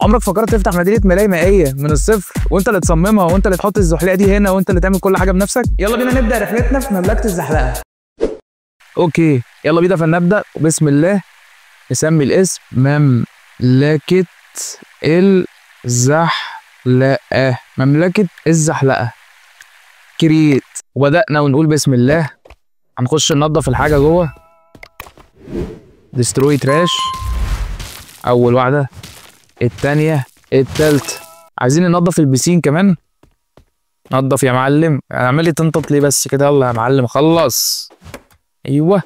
عمرك فكرت تفتح مدينة ملاهي مائية من الصفر وانت اللي تصممها وانت اللي تحط الزحليقه دي هنا وانت اللي تعمل كل حاجة بنفسك؟ يلا بينا نبدا رحلتنا في مملكة الزحلقه. okay يلا بينا فلنبدا، وبسم الله نسمي الاسم مملكة الزحلقه. مملكة الزحلقه create. وبدانا ونقول بسم الله. هنخش ننضف الحاجة جوه. destroy trash، اول واحدة، التانية، التالتة. عايزين ننضف البسين كمان. نضف يا معلم. اعمل لي تنطط ليه بس كده؟ يلا يا معلم خلص. ايوه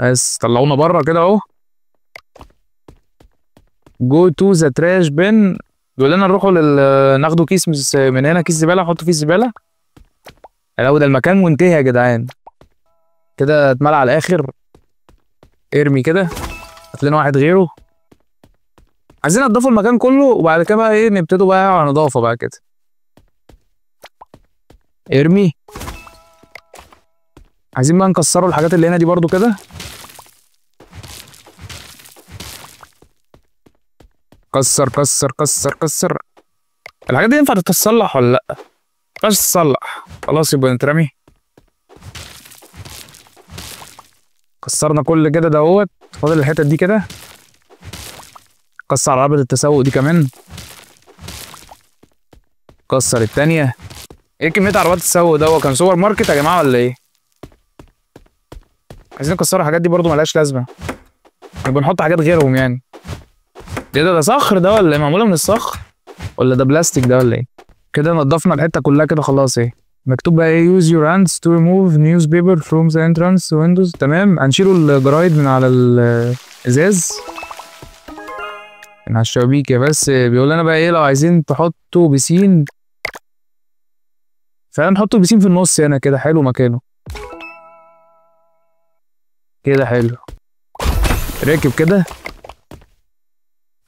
بس طلعونا بره كده اهو. go to the trash bin. بيقول لنا نروحوا ناخدوا كيس من هنا، كيس زبالة نحطه فيه زبالة. لو ده المكان منتهي يا جدعان كده، اتملى على الاخر. ارمي كده، هات لنا واحد غيره. عايزين ننضفوا المكان كله وبعد كده بقى ايه نبتدوا بقى على نظافة بقى كده. ارمي. عايزين بقى نكسروا الحاجات اللي هنا دي برضو كده. كسر كسر كسر كسر. الحاجات دي ينفع تتصلح ولا لا؟ مينفعش تتصلح، خلاص يبقى نترمي. كسرنا كل كده دوت، فاضل الحتت دي كده. كسر عربية التسوق دي كمان. كسر التانية. ايه كمية عربيات التسوق ده؟ كان سوبر ماركت يا جماعة ولا ايه؟ عايزين نكسر الحاجات دي برضو، ملهاش لازمة. نبقى نحط حاجات غيرهم يعني. ايه ده؟ ده صخر ده ولا ايه؟ معمولة من الصخر ولا ده بلاستيك ده ولا ايه؟ كده نضفنا الحتة كلها كده خلاص. ايه مكتوب بقى؟ ايه use your hands to remove newspaper from the entrance windows. تمام، هنشيلوا الجرايد من على الازاز من على الشبابيك. يا بس بيقول لنا بقى ايه لو عايزين تحطوا بسين، فعلا نحطوا بسين في النص هنا كده. حلو مكانه كده، حلو. راكب كده.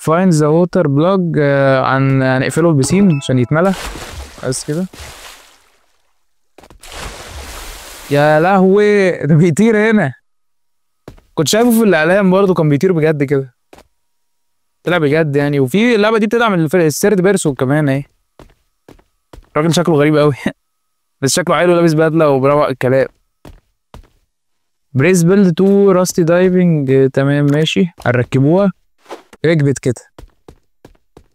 find the water plug. هنقفله البسين عشان يتملى بس كده. يا لهوي ده بيطير هنا. كنت شايفه في الاعلان برضه كان بيطير بجد كده، طلع بجد يعني. وفي اللعبة دي بتدعم ال third person كمان اهي. الراجل شكله غريب قوي بس شكله عيل ولابس بدله وبروق الكلام. press build to rusty diving. تمام ماشي، هنركبوها. ركبت كده.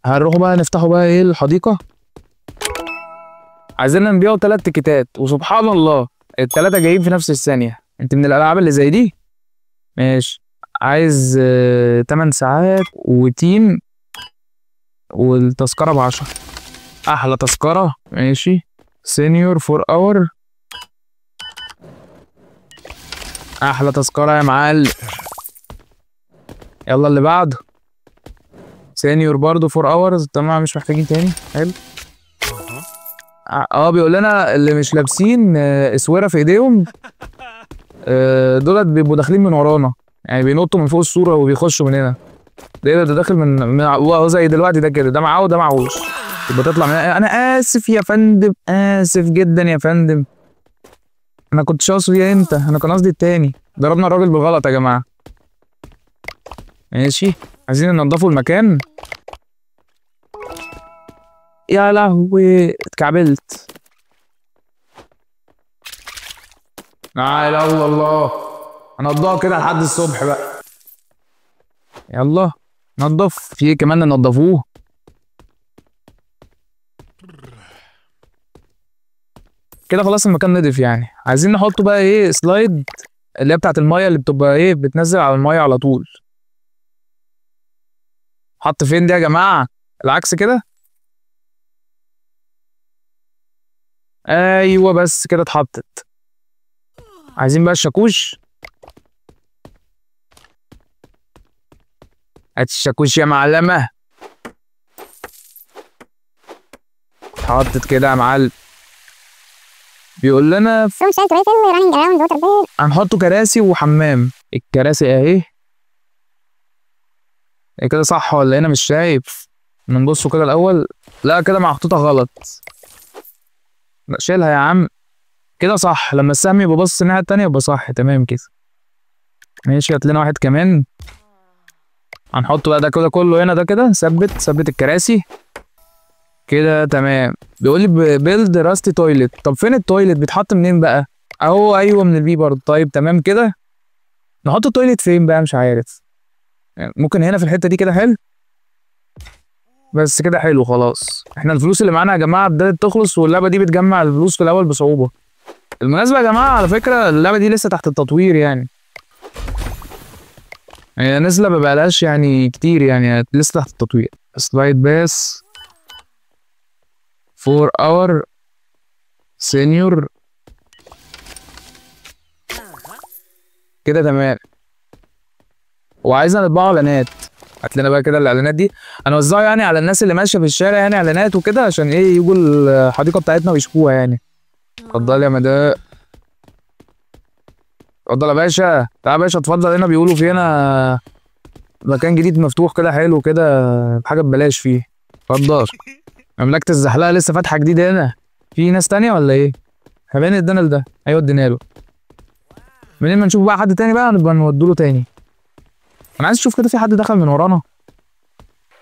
هنروحوا بقى نفتحوا بقى ايه الحديقة. عايزين نبيعوا 3 تيكيتات، وسبحان الله ال3 جايين في نفس الثانية. انت من الالعاب اللي زي دي؟ ماشي. عايز 8 ساعات و team، والتذكره ب10. احلى تذكره. ماشي. senior 4 hour. احلى تذكره يا معلم. يلا اللي بعده. senior برضو 4 hours. تمام مش محتاجين تاني. حلو. بيقول لنا اللي مش لابسين اسورة في ايديهم دولت بيبقوا داخلين من ورانا، يعني بينطوا من فوق الصورة وبيخشوا من هنا. ده ايه ده؟ داخل من هو زي دلوقتي ده كده، ده معاه وده معهوش. يبقى تطلع من. انا اسف يا فندم، اسف جدا يا فندم، انا كنت اقصد ايه انت، انا كان قصدي التاني. ضربنا الراجل بالغلط يا جماعة. ماشي، عايزين ننضفوا المكان. يا لهوي اتكعبلت. لا اله الا الله. هنضفها كده لحد الصبح بقى. يلا نضف. في ايه كمان ننضفوه؟ كده خلاص المكان نضف يعني. عايزين نحطه بقى ايه سلايد اللي هي بتاعت المايه اللي بتبقى ايه بتنزل على المايه على طول. حط فين دي يا جماعة؟ العكس كده. ايوه بس كده اتحطت. عايزين بقى الشاكوش. هات الشاكوش يا معلمه. اتحطت كده يا معلم. بيقول لنا هنحطه كراسي وحمام. الكراسي اهي. ايه كده صح ولا انا مش شايف؟ نبصوا كده الاول. لا كده محطوطة غلط. لا شيلها يا عم. كده صح، لما السهم يبقى باصص الناحية التانية يبقى صح. تمام كده ماشي. هات لنا واحد كمان. هنحط بقى ده كده كله هنا، ده كده ثبت، ثبت الكراسي كده تمام. بيقول لي build rusty toilet. طب فين ال toilet؟ بيتحط منين بقى؟ اهو ايوه من ال B برضه. طيب تمام كده. نحط ال toilet فين بقى؟ مش عارف، يعني ممكن هنا في الحتة دي كده. حلو بس كده، حلو خلاص. احنا الفلوس اللي معانا يا جماعة بدات تخلص، واللعبة دي بتجمع الفلوس في الاول بصعوبة. بالمناسبة يا جماعة على فكرة اللعبة دي لسه تحت التطوير، يعني هي نازله ما بقالهاش يعني كتير، يعني لسه تحت التطوير. slide pass 4 hour senior كده تمام. وعايزنا نطبعه اعلانات. هات لنا بقى كده الاعلانات دي، هنوزعه يعني على الناس اللي ماشية في الشارع، يعني اعلانات وكده، عشان ايه يجوا الحديقة بتاعتنا ويشوفوها يعني. اتفضل يا مدام، اتفضل يا باشا، تعال يا باشا اتفضل. هنا بيقولوا في هنا مكان جديد مفتوح كده حلو كده، حاجة ببلاش فيه. اتفضل. مملكة الزحلقه لسه فاتحة جديد هنا. في ناس تانية ولا ايه؟ احنا ادينا لده، ايوه ادينا له. منين ما نشوف بقى حد تاني بقى نبقى نودوله تاني. انا عايز اشوف كده في حد دخل من ورانا.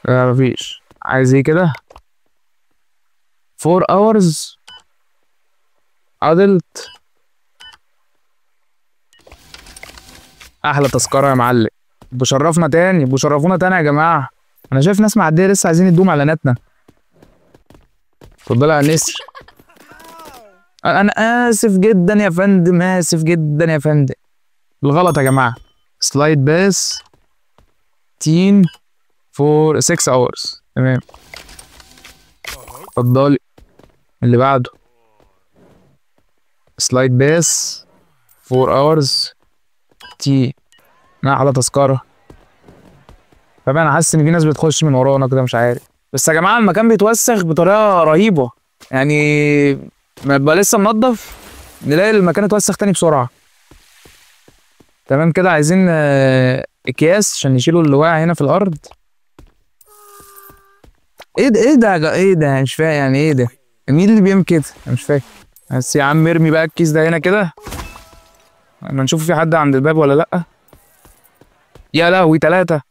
لا مفيش. عايز ايه كده؟ 4 hours adult. احلى تذكره يا معلم. بشرفنا تاني، بشرفونا تاني يا جماعة. انا شايف ناس معدية لسه عايزين يدوم اعلاناتنا. اتفضل يا نسر. انا اسف جدا يا فندم، اسف جدا يا فندم، بالغلط يا جماعة. slide pass teen for 6 hours تمام. اتفضلي. اللي بعده slide pass 4 hours teen. احلى تذكره. طبعا انا حاسس ان في ناس بتخش من ورانا كده مش عارف. بس يا جماعة المكان بيتوسخ بطريقة رهيبة، يعني ما يبقى لسه منضف نلاقي المكان اتوسخ تاني بسرعة. تمام كده. عايزين اكياس عشان نشيلوا اللي واقع هنا في الارض. ايه ده؟ ايه ده؟ ايه ده؟ مش فاهم يعني ايه ده؟ مين اللي بيعمل كده؟ انا مش فاهم. بس يا عم ارمي بقى الكيس ده هنا كده، اما نشوف في حد عند الباب ولا لا. يا لهوي 3.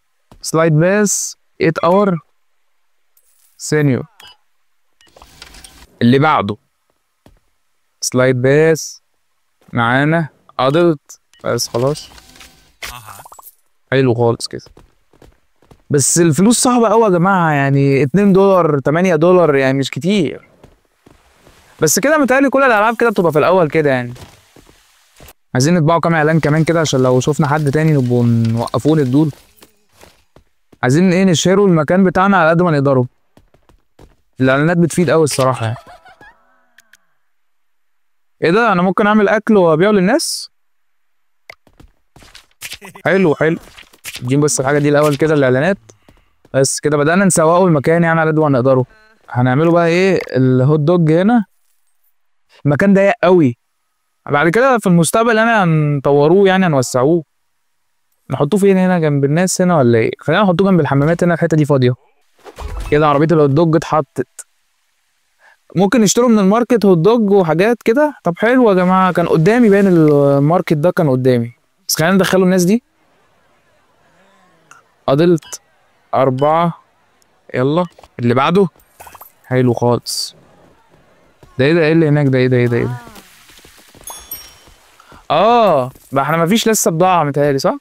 slide pass 8 hour senior. اللي بعده slide pass معانا adult بس خلاص. حلو خالص كده. بس الفلوس صعبة قوي يا جماعة، يعني 2 دولار 8 دولار يعني مش كتير. بس كده متهيألي كل الألعاب كده بتبقى في الأول كده يعني. عايزين نطبعوا كام إعلان كمان كده عشان لو شفنا حد تاني نبقوا نوقفوه ندوله. عايزين إيه نشيروا المكان بتاعنا على قد ما نقدروا. الإعلانات بتفيد قوي الصراحة يعني. إيه ده؟ أنا ممكن أعمل أكل وأبيعه للناس؟ حلو حلو. نجيب بس الحاجة دي الأول كده، الإعلانات. بس كده بدأنا نسوقه المكان يعني على قد ما نقدره. هنعمله بقى إيه ال hot dog هنا. المكان ضيق قوي. بعد كده في المستقبل أنا هنطوروه يعني هنوسعوه. نحطوه فين هنا؟ جنب الناس هنا ولا إيه؟ خلينا نحطوه جنب الحمامات هنا، الحتة دي فاضية. كده عربية ال hot dog اتحطت. ممكن نشتروا من ال market hot dog وحاجات كده. طب حلو يا جماعة، كان قدامي باين ال market ده كان قدامي. بس خلينا ندخلوا الناس دي. adult 4. يلا اللي بعده. حلو خالص. ده ايه ده؟ ايه اللي هناك ده؟ ايه ده؟ ايه ده؟ ايه ده؟ اه ما احنا مفيش لسه بضاعة متهيألي صح؟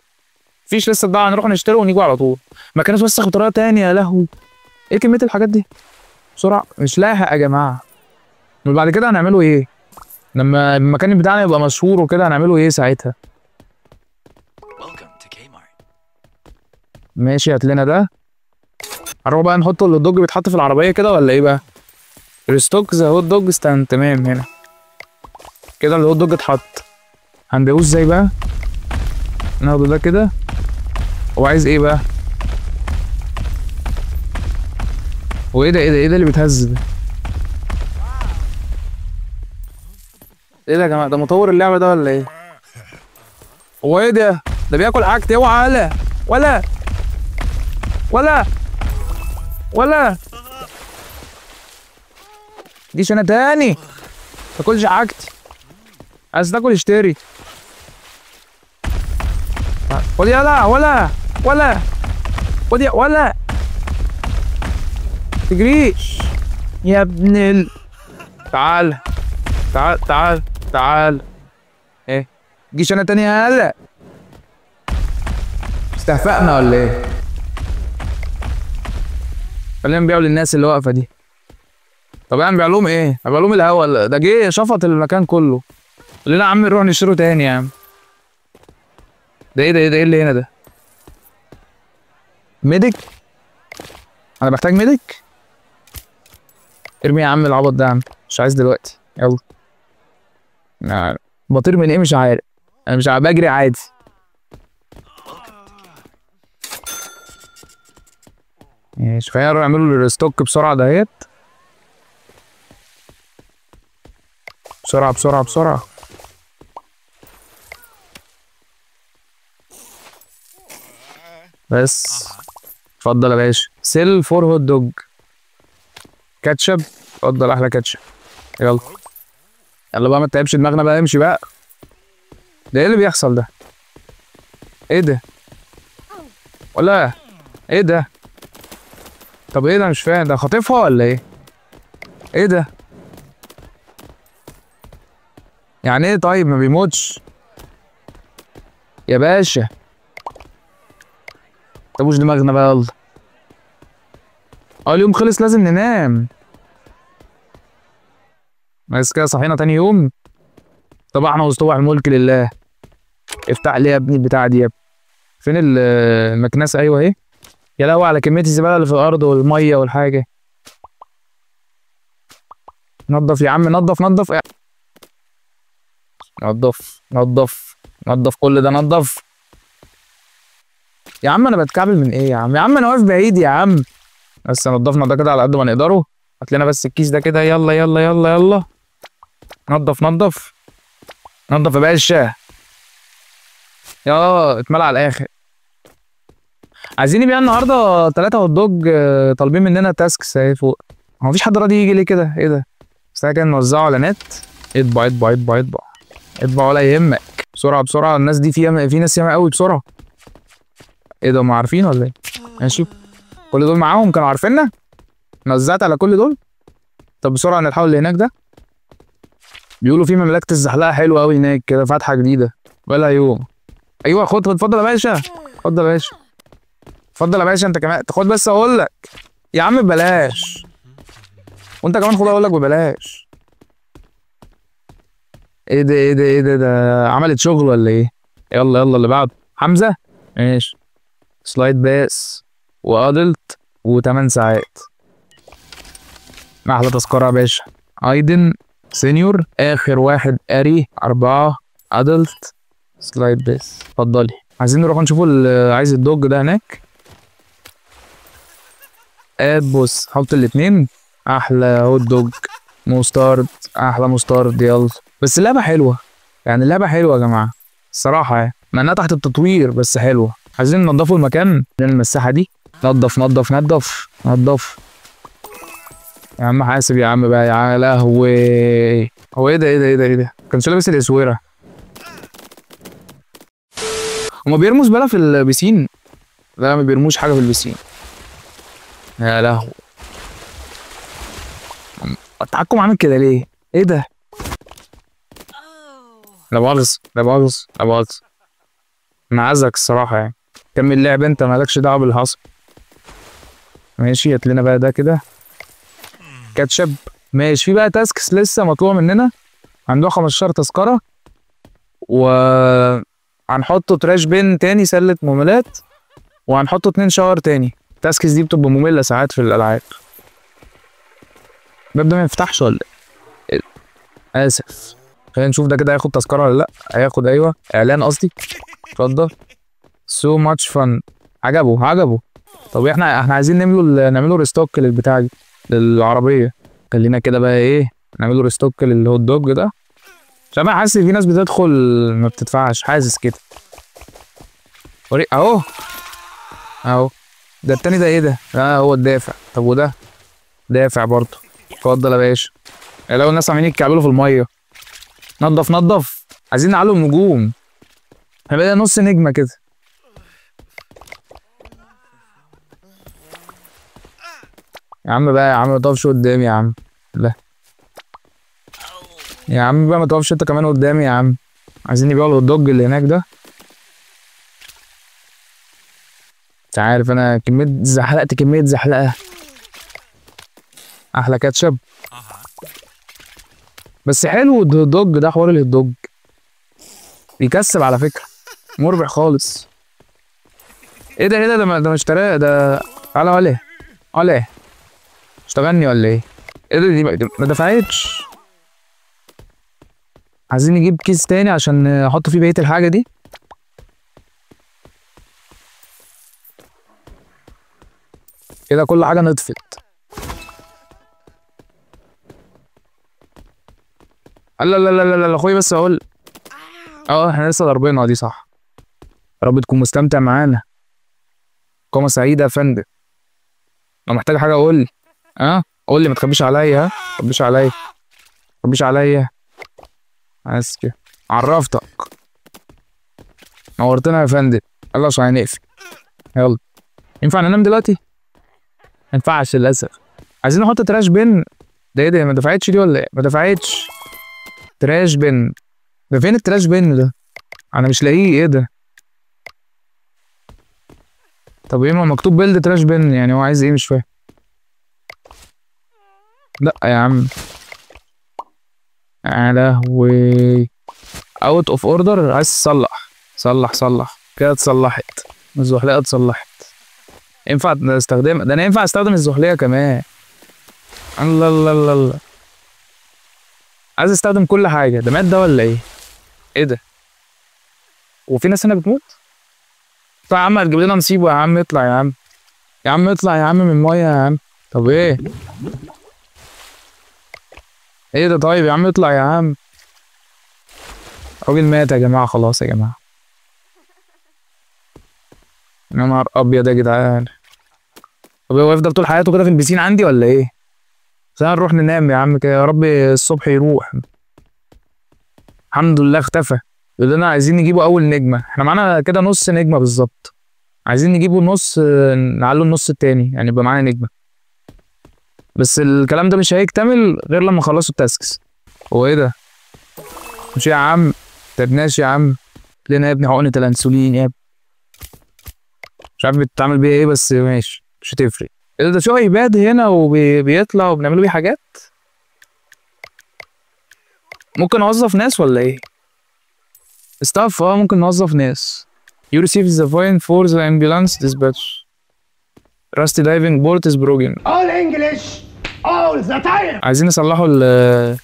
مفيش لسه بضاعة، نروح نشتري ونيجوا على طول. مكان اتوسخ بطريقة تانية يا لهوي. ايه كمية الحاجات دي؟ بسرعة مش لاحق يا جماعة. وبعد كده هنعمله ايه؟ لما المكان بتاعنا يبقى مشهور وكده هنعمله ايه ساعتها؟ ماشي هات لنا ده. هنروح بقى نحط ال hot dog بيتحط في العربية كده ولا ايه بقى؟ restock the hot dog stand. تمام هنا كده ال hot dog اتحط. هنبيعوه ازاي بقى؟ ناخده ده كده. هو عايز ايه بقى؟ هو ايه ده؟ ايه ده؟ ايه ده اللي بيتهز ده؟ ايه ده يا جماعة؟ ده مطور اللعبة ده ولا ايه؟ هو ايه ده؟ ده بياكل حاجتي. اوعى ولا ولا ولا ولا ديش انا تاني. تاكلش حاجتي. عايز تاكل اشتري. خد يلا ولا ولا. خد يا ولا تجريش يا ابن تعال تعال تعال تعال. ايه جيش انا تاني؟ هلا استهفقنا ولا ايه؟ خلينا نبيعه للناس اللي واقفة دي. طب يعني نبيع لهم ايه؟ نبيع لهم الهوا ده جه شفط المكان كله. قال لنا يا عم نروح نشتره تاني يا عم. ده ايه ده ايه ده ايه اللي هنا ده؟ medic؟ انا بحتاج medic؟ ارمي يا عم العبط ده يا عم، مش عايز دلوقتي. يلا. بطير من ايه مش عارف. انا مش عارف، بجري عادي. ماشي خلينا نروح نعملوا ال restock بسرعة دهيت. بسرعة بسرعة بسرعة. بس اتفضل يا باشا. sell 4 hot dog ketchup. اتفضل احلى كاتشب. يلا يلا بقى ما تتعبش دماغنا بقى، امشي بقى. ده ايه اللي بيحصل ده؟ ايه ده؟ ولا ايه ده؟ طب ايه ده؟ مش فاهم، ده خاطفها ولا ايه؟ ايه ده؟ يعني ايه طيب ما بيموتش يا باشا؟ طبوش دماغنا بقى يلا. اليوم خلص لازم ننام. بس كده صحينا تاني يوم. طبعا احنا وسطوع الملك لله. افتح لي يا ابني البتاعه دي يا ابني. فين المكنسة؟ ايوه اهي. يا لهوي على كمية الزبالة اللي في الارض والمية والحاجة. نضف يا عم، نضف نضف نضف نضف نضف كل ده نضف يا عم. انا بتكعبل من ايه يا عم؟ يا عم انا واقف بعيد يا عم. بس نضفنا ده كده على قد ما نقدره. هات لنا بس الكيس ده كده. يلا يلا يلا يلا نضف نضف نضف يا باشا. يا اتملى على الاخر. عايزين نبيع النهارده 3 hot dog، طالبين مننا tasks اهي فوق. هو مفيش حد راضي يجي ليه كده؟ ايه ده؟ بس كده نوزعه اعلانات. اطبع اطبع اطبع اطبع اطبع ولا يهمك. بسرعة بسرعة، الناس دي فيها في ناس ياما قوي. بسرعة. ايه ده هم عارفين ولا ايه؟ ماشي كل دول معاهم كانوا عارفيننا؟ نوزعت على كل دول؟ طب بسرعة نتحول اللي هناك ده. بيقولوا في مملكة الزحلقه حلوة قوي هناك كده، فاتحة جديدة بقالها يوم. ايوه خد اتفضل يا باشا، اتفضل يا باشا، اتفضل يا باشا. انت كمان خد، بس اقول لك يا عم ببلاش. وانت كمان خد اقول لك ببلاش. ايه ده ايه ده ايه ده؟ ده عملت شغل ولا ايه؟ يلا يلا اللي بعده حمزة. ماشي slide pass و adult و8 ساعات. احلى تذكره يا باشا. ايدن senior اخر واحد اري 4 adult slide pass. اتفضلي. عايزين نروح نشوفوا اللي عايز ال dog ده هناك. بص حط الاتنين. احلى hot dog mustard، احلى mustard. يلا بس اللعبة حلوة يعني، اللعبة حلوة يا جماعة الصراحة يعني، مع انها تحت التطوير بس حلوة. عايزين ننضفوا المكان لان المساحة دي. نضف نضف نضف نضف يا عم. حاسب يا عم بقى يا لهوي. هو ايه ده ايه ده ايه ده ايه ده؟ كانش لابس الاسوره. هما بيرموا زبالة في البسين؟ لا ما بيرموش حاجة في البسين. يا لهوي التحكم عامل كده ليه؟ ايه ده؟ لا مؤاخذة لا مؤاخذة لا مؤاخذة، انا عايزك الصراحة يعني. كمل لعب انت مالكش دعوة باللي حصل. ماشي هات لنا بقى ده كده كاتشب. ماشي في بقى tasks لسه مطلوبة مننا، عندنا 15 تذكرة، و هنحطه trash bin تاني سلة مهملات، وهنحطه 2 shower تاني. ال tasks دي بتبقى مملة ساعات في الألعاب. الباب ده ما يفتحش ولا ايه؟ آسف. خلينا نشوف ده كده هياخد تذكرة ولا لأ. هياخد، أيوه إعلان قصدي. اتفضل. so much fun. عجبه عجبه. طب احنا عايزين نعمله نعمله restock للبتاع دي، للعربية. خلينا كده بقى ايه، نعمله restock لل hot dog ده، عشان انا حاسس في ناس بتدخل ما بتدفعش، حاسس كده. اهو اهو ده التاني ده ايه ده؟ هو الدافع. طب وده دافع برضه. اتفضل يا باشا. لو الناس عمالين يتكعبلوا في المية. نضف نضف، عايزين نعلم نجوم. احنا بقينا نص نجمه كده. يا عم بقى، يا عم ما تقفش قدامي يا عم. لا يا عم بقى ما تقفش انت كمان قدامي يا عم. عايزين يبيعوا ال hot dog اللي هناك ده. انت عارف انا كمية زحلقت، كمية زحلقة. احلى كاتشب. بس حلو ال hot dog ده، حوار ال hot dog بيكسب على فكرة، مربح خالص. ايه ده ايه ده ده ما اشتراه ده. تعالى ولا ايه ولا ايه؟ اشتغلني ولا ايه؟ ايه ده؟ دي ما دفعتش. عايزين نجيب كيس تاني عشان نحط فيه بقية الحاجة دي. كده كل حاجة نطفت. لا لا لا لا لا اخوي، بس اقول احنا لسه ضاربينها دي صح. يا رب تكون مستمتع معانا. إقامة سعيدة يا فندم. لو محتاج حاجة قول لي. قول لي، ما تخبيش عليا. ها، ما تخبيش عليا، ما تخبيش عليا. عايز كده عرفتك، نورتنا يا فندم. يلا عشان هنقفل. يلا ينفع ننام دلوقتي؟ ما ينفعش للأسف. عايزين نحط trash bin. ده ايه ده؟ ما دفعتش دي ولا ايه؟ ما دفعتش. trash bin ده فين؟ ال trash bin ده انا مش لاقيه. ايه ده؟ طب ايه ما مكتوب build trash bin، يعني هو عايز ايه؟ مش فاهم. لا يا عم، يا لهوي، out of order. عايز تصلح، صلح صلح كده. اتصلحت الزحليقه، اتصلحت. ينفع استخدمها؟ ده انا ينفع استخدم الزحليقه كمان. الله الله الله الله، عايز استخدم كل حاجة. ده مات ده ولا ايه؟ ايه ده؟ وفي ناس هنا بتموت؟ طيب يا عم هتجيب لنا نصيبه يا عم. اطلع يا عم، يا عم اطلع يا عم من المية يا عم. طب ايه؟ ايه ده؟ طيب يا عم اطلع يا عم. الراجل مات يا جماعة، خلاص يا جماعة. يا نهار ابيض يا جدعان. طب هو يفضل طول حياته كده في البسين عندي ولا ايه؟ بس انا نروح ننام يا عم كده، يا رب الصبح يروح. الحمد لله اختفى. يقول لنا عايزين نجيبه اول نجمه، احنا معانا كده نص نجمه بالظبط. عايزين نجيبه نص، نعلو النص التاني يعني يبقى معانا نجمه. بس الكلام ده مش هيكتمل غير لما اخلصوا ال tasks. هو ايه ده؟ مش يا عم تبناش يا عم لنا يا ابني حقنة الانسولين يا ابني. مش عارف بتتعمل بيها ايه بس ماشي مش هتفرق. ايه ده؟ شو iPad هنا وبيطلع وبنعمله بيه حاجات؟ ممكن اوظف ناس ولا ايه؟ staff ممكن نوظف ناس. You receive the phone for the ambulance dispatch. Rusty diving board is broken. All English all the time. عايزين نصلحوا اللي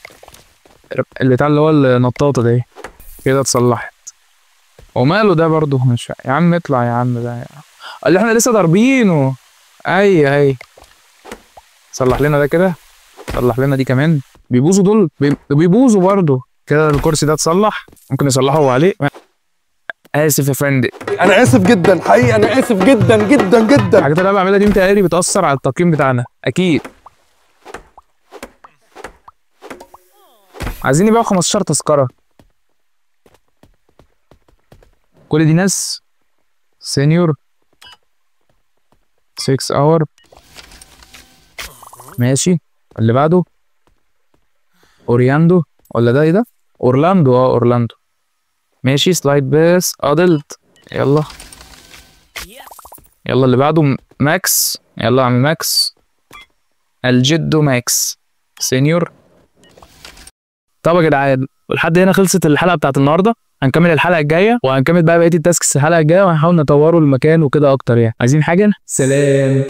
بتاع اللي هو النطاطة دي كده اتصلحت. وماله ده برضه مش يا عم اطلع يا عم ده اللي احنا لسه ضاربينه. اي اي صلح لنا ده كده، صلح لنا دي كمان. بيبوظوا دول، بيبوظوا برضه كده. الكرسي ده اتصلح، ممكن نصلحه عليه. اسف يا فندم، انا اسف جدا حقيقي، انا اسف جدا جدا جدا. الحاجات اللي انا بعملها دي متهيألي بتأثر على التقييم بتاعنا اكيد. عايزين يبيعوا 15 تذكرة. كل دي ناس senior 6 hour. ماشي اللي بعده اورياندو ولا ده ايه ده؟ اورلاندو. اورلاندو ماشي. slide pass adult. يلا يلا اللي بعده ماكس. يلا يا عم ماكس، الجدو ماكس senior. طب يا جدعان ولحد هنا خلصت الحلقة بتاعت النهارده. هنكمل الحلقة الجاية وهنكمل بقى بقية ال tasks الحلقة الجاية، وهنحاول نطوروا المكان وكده اكتر يعني. عايزين حاجة؟ سلام.